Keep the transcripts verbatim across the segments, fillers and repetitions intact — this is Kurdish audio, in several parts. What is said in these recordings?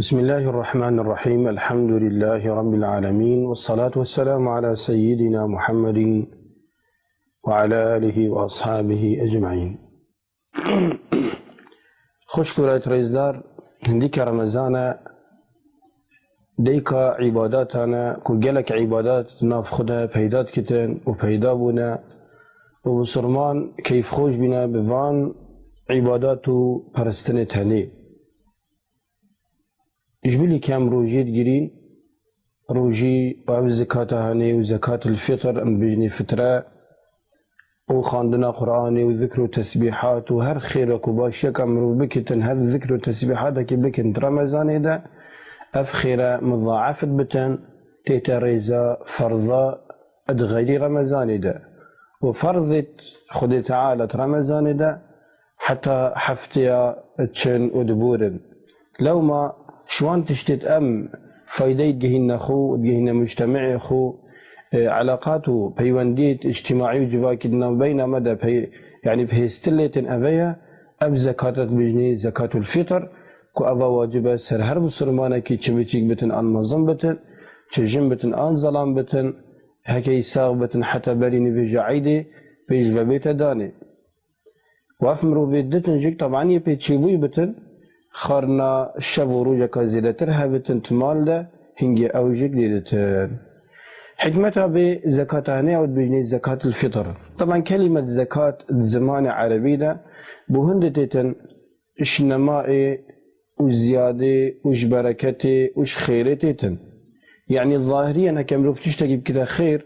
بسم الله الرحمن الرحيم. الحمد لله رب العالمين. والصلاة والسلام على سيدنا محمد وعلى آله وأصحابه أجمعين. Xwişk û birayet rêzdar, hindîka Remezan e, dêka îbadatan e ku gelek îbadat di nav xwe de peyda dikitin û peyda bûne û misilman keyfxweş bîne bi van îbadat û peristinê tenê. Ji bilî ke em rojiyê digirîn, rojî û ev zekata hanê û zekatil fitr, em dibêjinê fitre, û xwendina Qur'anê û zikr û tesbîhat û her xêrek û başiyeka mirov bikitin, her zikr û tesbîhatekî bikin di Remezanê de, ev xêre muzaef dibitin, tête rêza ferza di xeyrî Remezanê de. Û ferzêt Xwedê Teala di Remezanê de heta hefteya diçin û diborin. Lewma ji wan tiştêt em faydeyê digihîne xwe û digihîne mujtemeê xwe, e, eleqat û peywendiyêt îctimaî û civakî di navbeyna me de pey-, yanî bihêstin lê tên eve ye, ev zekata dibêjinê zekatul fitr, ku eva wacib e ser her misilmanekî, çi biçîk bitin an mezin bitin, çi jin bitin an zelam bitin, heke yî sax bitin heta berî nivêja eydê pêş ve bête danê. Û ev mirovê ditin jî, teban yê pê çêbûyî bitin, xwarina şev û rojeka zêdetir hebitin di mal de, hingê ew jî lê ditin. Hikmeta vê zekata hanê ew dibêjinê zekatil fitr. Teban kelîmet zekat di zimanê erebî de bo hindê têtin ji nemaê û ziyadê û ji bereketê û ji xêrê têtin. Yanî zahiriyen heke mirov tiştekî bikite xêr,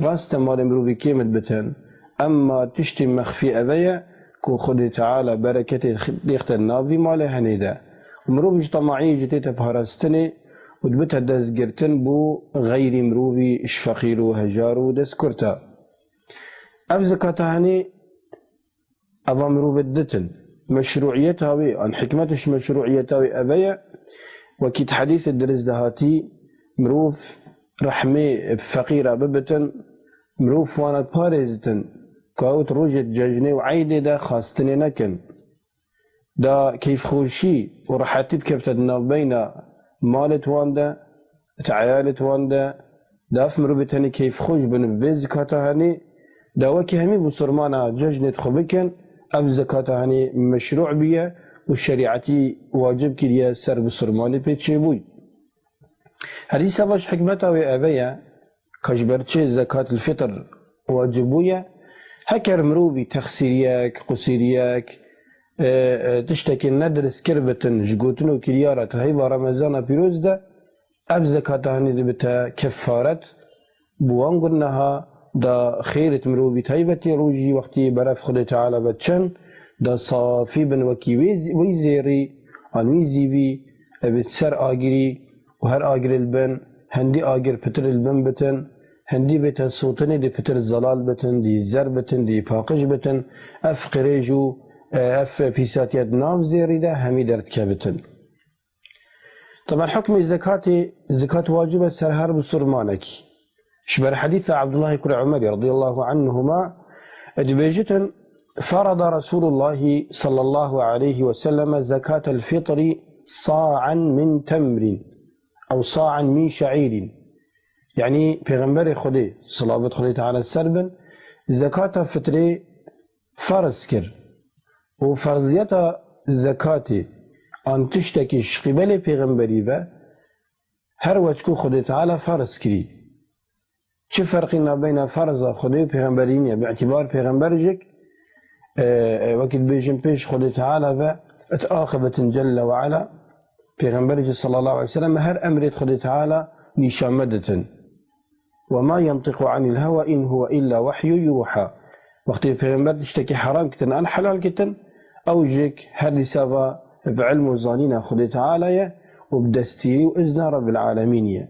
rast e malê mirovî kêm dibitin. Emma tiştê mexfî eve ye ku Xwedê Teala bereketê lêxte nav vî malê henê de. Û mirov ji temaî jî tête parastinê û dibite destgirtin bo xeyrî mirovî ji feqîr û hejar û destkurta. Ev zekata henê eva mirovê ditin. Meşruiyeta wê, an hikmet ji meşruiyeta wê eve ye, wekî di hedîsê dirist de hatî, mirov rehmê bi feqîra bibitin, mirov wana parêzitin, ku ew di rojê cejnê û eydê de xastinê nekin. Da keyfxweşî û rehetî bikevte di navbeyna malêt wan de, di eyalêt wan de, da ev mirovê tenê keyfxweş bin bi vê zikata henê, da wekî hemî misilmana cejnêt xwe bikin, ev zikata henê meşrû bûye û şerîetî wacib kiriye ser misilmanê pê çêbûyî. Her dîsa baş hikmeta wê eve ye, ka ji ber çi zekatil fitr wacib bûye, heker mirovî texsîriyek, qusîriyek, e, e, tiştekî nedirist kir bitin ji gotin û kiryara di heyva Remezana pîroz de, ev zekata hanê dibite kefaret, bi wan guneha da xêrêt mirovî taybetî rojî wextî berev Xwedê Teala ve çin, da safî bin wekî wê zî-, wî zêrî, an wî zîvî, ev ser agirî û her agirê li bin, hindî agir pitir li bin bitin, hindî bête sotinê dê pitir zelal bitin, dê zer bitin, dê paqij bitin, ev qirêj û, e, ev pîsatiya di nav zêrî de hemî derdikevitin. Teban hukmê zekatê, zekat wacib e ser her misilmanekî. Ji ber hedîsa Abdullahê kurê Umerê radiyallahu anhuma dibêjitin, "Ferada Resulullahi sallallahu aleyhi ve selleme zekatel fitri sa'an min temrin ew sa'an min şe'irin." Yanî Pêxemberê Xwedê, silavet Xwedê Teala ser bin, zekata fitrê ferz kir. Û ferziyeta zekatê an tiştekî ji qîbelê pêxemberî ve her weç ku Xwedê Teala ferz kirî. Çi ferqî nabeyna ferza Xwedê û pêxemberî niye? Bi îtîbar pêxember jî, e, e, wekî dibêjin pêş Xwedê Teala ve it axibitin Celle ve Ala, pêxemberê jî sallallahu aleyhi ve sellem her emrê Xwedê Teala nîşan me ditin. "Ve ma yantiqu anil hewa in huve illa vehyu yuha." Wextê pêxember tiştekî heram kitin an helal kitin, ew jî her dîsa va bi ilm û zanîna Xwedê Teala ye û bi destîrî û izna Rebbil Alemîn ye.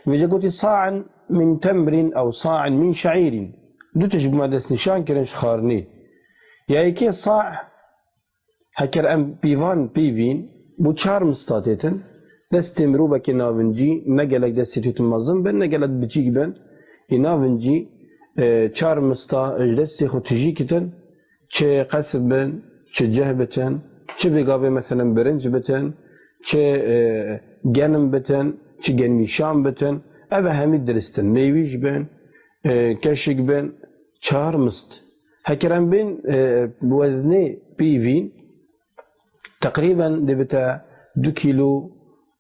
Vêce gotî, "Sa'an min temrin ew sa'an min şe'îrin." Du tişt bi me destnîşan kirin ji xwarinê. Ya yekê sa', heker em pîvan pîvîn, bo çar mista têtin, destê mirovekê navincî, ne gelek destê tûtin mezin bin, ne gelek biçîk bin, ê navincî, e, çar mista ji destê xwe tijî kitin, çi qesib bin, çi cih bitin, çi vê gavê meselen birinc bitin, çi, e, genim bitin, çi genmîşan bitin, ev hemî dirist in. Mêwîş bin, e, keşik bin, çar mist. Heker em bên, e, weznê pîvîn, teqrîben dibite du kîlo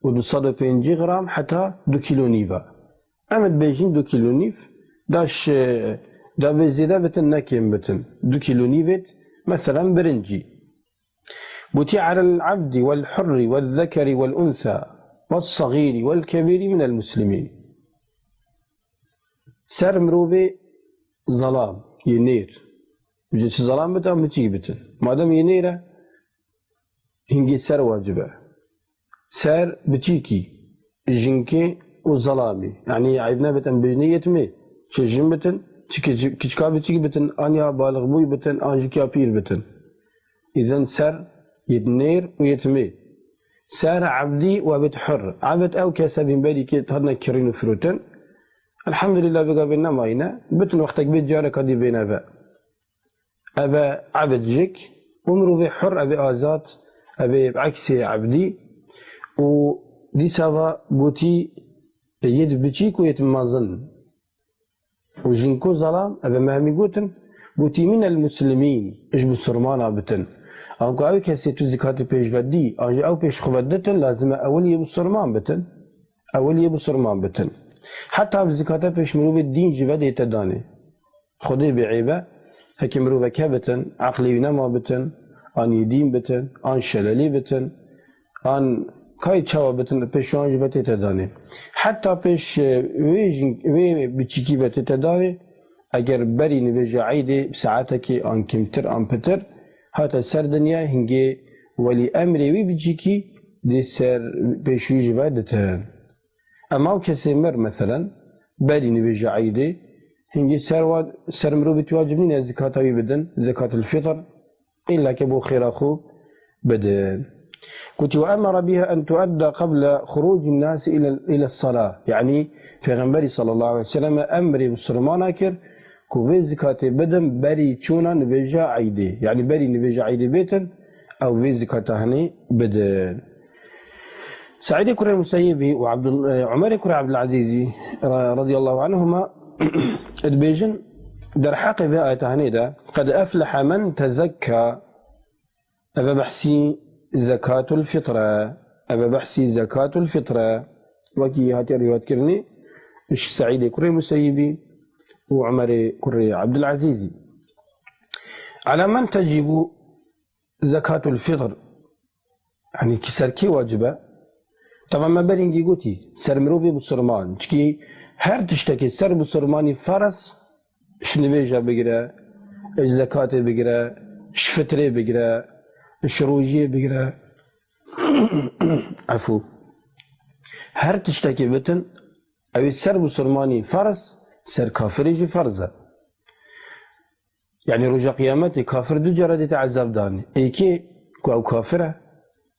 û du sed û pêncî gram heta du kîlo nîv e. Em dibêjin du kîlo nîv, da şi, da bê zêde bitin, ne kêm bitin. Du kîlo nîvêt, meselen, birincî. Butî alel abdi wel hurri wel zekeri wel unsa wel sagîri wel kebîri minel muslimîn. Ser mirovê zelam, yê nêr. Bicê çi zelam bitin, an biçîk bitin. Madem yê nêr e, hingê ser wacib e. Ser biçîkî, jinkê û zelamî. Yanî eyb nebit em bêjinê yetimê. Çi jin bitin, çi kiç-, kiçka biçîk bitin, an ya balixbûy bitin, an jî ya pîr bitin. Îzen ser yê nêr û yetimê. Ser ebdî we bit hur. Ebd ew kese bîn berî kê hatine kirîn û firotin. Elhamdulillah, vêga bê nemayîne. Bitin wextek bê careka dî bêne ve. Eve ebd jik. Û mirovê hur, eve azad, eve bi eksê ebdî. Û dîsa va gotî yê di biçîk û yê di mezin. Û jinko zelam, eve me hemî gotin, gotî minel muslimîn, ji bisurmana bitin. Anku ew kesê tu zikatê pêş ve dî, an jî ew pêş xwe ve ditin, lazim e ewil yê bisurman bitin. Ewil yê bisurman bitin. Heta bi zikate pêş mirovê dîn ji ve dête danê. Xwedê bêeyb e, heke miroveke bitin, eqlê wî nema bitin, an yê dîn bitin, an şelelî bitin, an kay çawa bitin, pêş wan ji ve tête danê. Heta pêş, e, wê jin-, wê biçîkî ve tête danê, eger berî nivêja eydê bi saetekê an kêmtir an pitir hate ser dinya, hingê welî emrê wî biçîkî dê ser pêş wî ji ve ditin. Ema ew kesê mir, meselen, berî nivêja eydê, hingê ser wa, ser mirovê tu wacib nîne zikata wî bidin, zekatul fitr, îlla ke bo xêra xwe bidin. Gotî, "Ve emere biha en tuedda qebla xurucin nasi ile, ile salah." Yanî, Pêxemberî sallallahu aleyhi ve sellem emrê bisurmana kir ku vê zikatê bidin berî çûna nivêja eydê. Yanî, berî nivêja eydê bêtin, ew vê zikata hinê bidin. Seîdê kurê Museyyibî û Abdul-, e, Umerê kurê Abdulazîzî, ra-, radiyallahu anhuma, dibêjin, derheqê vê ayeta hinê de, "Qed efleha men tezekka", eve behsî zekatul fitre, eve behsî zekatul fitre, wekî hatiye rîwayetkirinê, ji Seîdê kurê Museyyibî û Umerê kurê Abdulazîzî. Ala men tecîbu zekatul fitr, yanî ki ser kê wacib e? Tevan me berîngî gotî, ser mirovê bisurman. Çikî her tiştekê ser bisurmanî ferz, ji nivêja bigire, ji zekatê bigire, ji fitrê bigire, ji rojiyê bigire. Efû. Her tiştekê bitin, ew ê ser bisurmanî ferz, ser kafirê jî ferz e. Yanî roja qiyametê kafir du cara dête ezab danê. Êkê ku ew kafir e,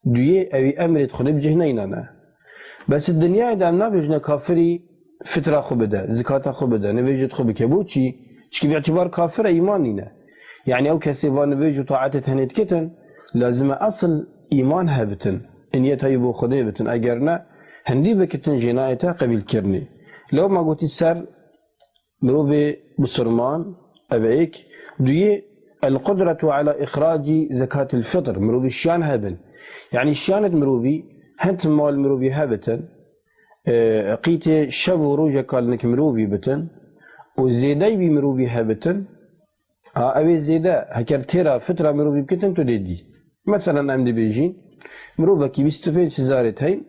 duyê ewî emrê Xwedê bi cih neyna ne. Bes di dinyayê de em nabêjine kafirî fitra xwe bide, zikata xwe bide, nivêjê xwe bike. Bo çî? Çikî bi îtîbar kafir e, îman nîne. Yanî ew kesê va nivêj û taetê tenê dikitin, lazim e esil îman hebitin, niyeta wî bo Xwedê bitin. Eger ne, hindî bikitin jê nayête qebîlkirinê. Lewma gotî ser mirovê bisurman, ev e yek. Duyê, el-qudretu ala îxracî zekatil fitr, mirovî şiyan hebin. Yanî şiyanêt mirovî, hin mal mirovî hebitin, e, qîtê şev û rojeka li nik mirovî bitin û zêdey wî mirovî hebitin, a, ew ê zêde, heker têra fitra mirovî bikitin, tu dê dî. Meselen, em dibêjin, mirovekî bîst û pênc hezarê hey,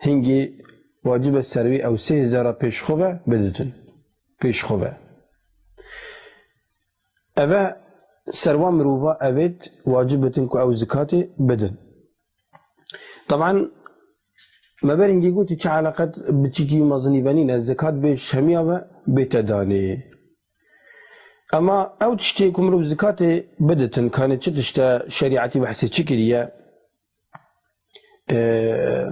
hingê wacib e ser wî ew sê hezara pêş xwe ve biditin. Pêş xwe ve. Eve ser wan mirova evêt wacib bitin ku ew zikatê bidin. Taban, me berîngî gotî çi eleqet biçîkî û mezinî ve nîne, zikat bê ji hemiya ve bête danê. Ema ew tiştê ku mirov zikatê biditin, kanê çi tişte şerîetî behsê çi kiriye? Ee,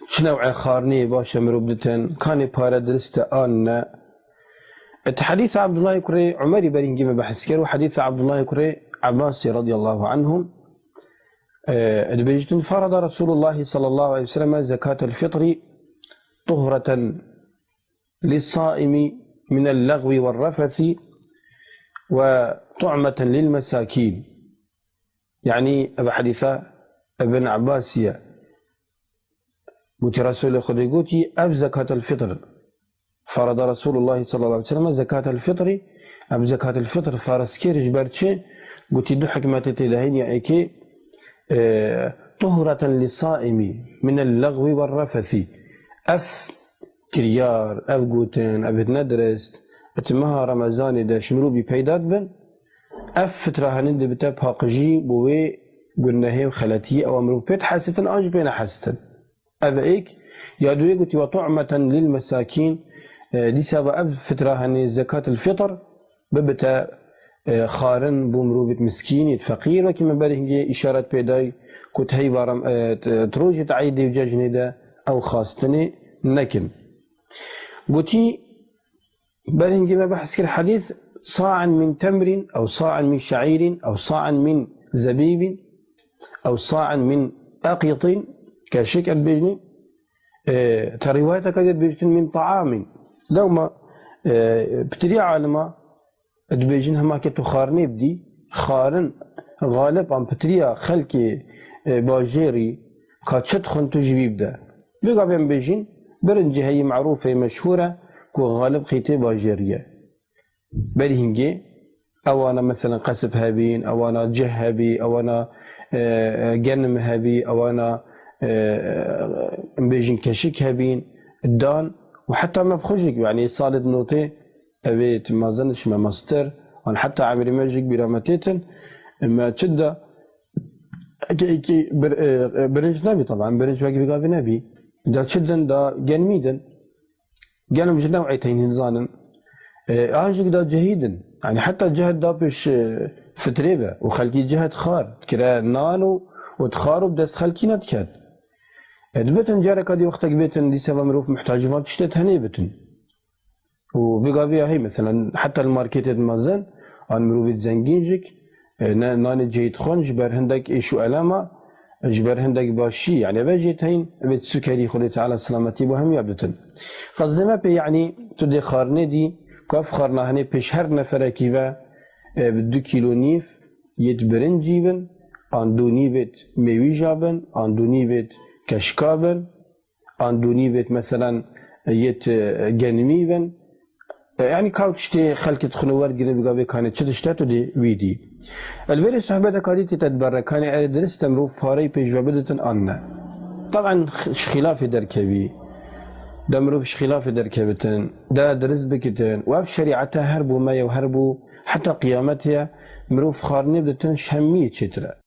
çi new'e xwarinê baş e mirov biditin, kanê pare dirist e an ne. Di hedîsa Abdullahê kurê Umerî berîngî me behs kir û hedîsa Abdullahê kurê Ebasî radiyallahu anhum. Ee, dibêjtin, "Farada Resulullah sallallahu aleyhi ve sellem zekatel fitri tuhreten lissaimi minel lagwi ve rafesi ve tu'meten lil mesakin." Yani, ev hadîsa Ibn Abbas ye. Gotî, Resulê Xwedê gotî, ev zekatel fitr. Farada Resulullah sallallahu aleyhi ve sellem zekatel fitri, ev zekatel fitr farizkir ji ber çi? Gotî, du hikmetê tê de hene, ya êkê, e, tuhreten li saimi minel lagwi ve rafesi. Ev kiryar, ev gotin, ev hitine dirist, di meha Remezanê de ji mirovî peyda dibin, ev fitra hene dibite paqijî bo wê gunehê û xeletiyê ew mirov pê dihesitin an jî pê nehesitin. Ev êk, ya duyê gotî, "Ve tu'meten lil mesakin", e, dîsa ve ev fitra hene zekatil fitr bibite, e, xwarin bo mirovît miskînît, feqîr, wekî me berê hingê îşaret pê day ku di heyva rem-, e, t-, di rojê di eydê û cejnê de ew xwastinê nekin. Gotî, Berê hingê me behs kir hedîs, "Sa'en min temrin, ew sa'en min şe'îrin, ew sa'en min zebîbin, ew sa'en min eqîtin", keşik em dibêjin. E, te rîwayeteke dî dibêjin, "Min ta'amin." Lewma, e, pitiriya alima dibêjin, hema ke tu xwarinê bidî, xwarin xalib an pitiriya xelkê, e, bajêrî ka çi dixwin tu jî wî bide. Vê gavê em bêjin, birincî heyî merûf e, meşhûr e ku xalib qîtê bajêrî ye. Berî hingê ewana, meselen, qesib hebîn, ewana cih hebî, ewana, e, e, genim hebî, ewana, e, e, em bêjin keşik hebîn, dan û heta me bi xwe jî, yanî salê di notê, ev ê tu mezin, şime mestir, an heta emirî me jî bîra me têtin, me çi da, ki, ki, bir, e, e, birinc nebî, taban, birinc wek vî gavî nebî. Da çi din, da genmî din. Genim ji new'ê teyn hin zanin. E, an jî da cihî din. Yani heta cihd da pêş, e, fitrê ve. Û xelkî cihd xar. Kire nan û, û dixar û bi dest xelkî nediket. E, dibitin careka dî wextek bêtin, dîse ve mirov muhtacî van tiştê tenê bitin. Û vê gavê ya hey, meselen, heta li marketê dimezin, an mirovî zengîn jik, e, ne, nanê cihî dixwin, ji ber hindek êş û elama, ji ber hindek başî, yani ve jê teyn, ve sukerî Xwedê Teala selametî bo hemiya bitin. Qezdê me pê, yani, tu dê xwarinê dî, ku ev xwarina henê pêş her neferekî ve, e, bi du kîlo nîv yêt birincî bin, an du nîvêt mêwîja bin, an du nîvêt keşka bin, an du nîvêt, meselen, yêt, e, genimî bin. E, yani, ka tiştê xelkê dixwin û wergirin, bi gavê kanê çi tişt e tu dê wî dî. Li vêrê sohbeteka dî tê te di ber re, kanê erê dirist e mirov pareyê pêş ve biditin an ne. Taban, x-, ji xîlafê derkevî. De mirov ji xîlafê derkevitin, de dirist bikitin. Û ev şerîeta her bo me ye û her bo heta qiyametê ye, mirov xwarinê biditin, ji hemiyê çêtir e.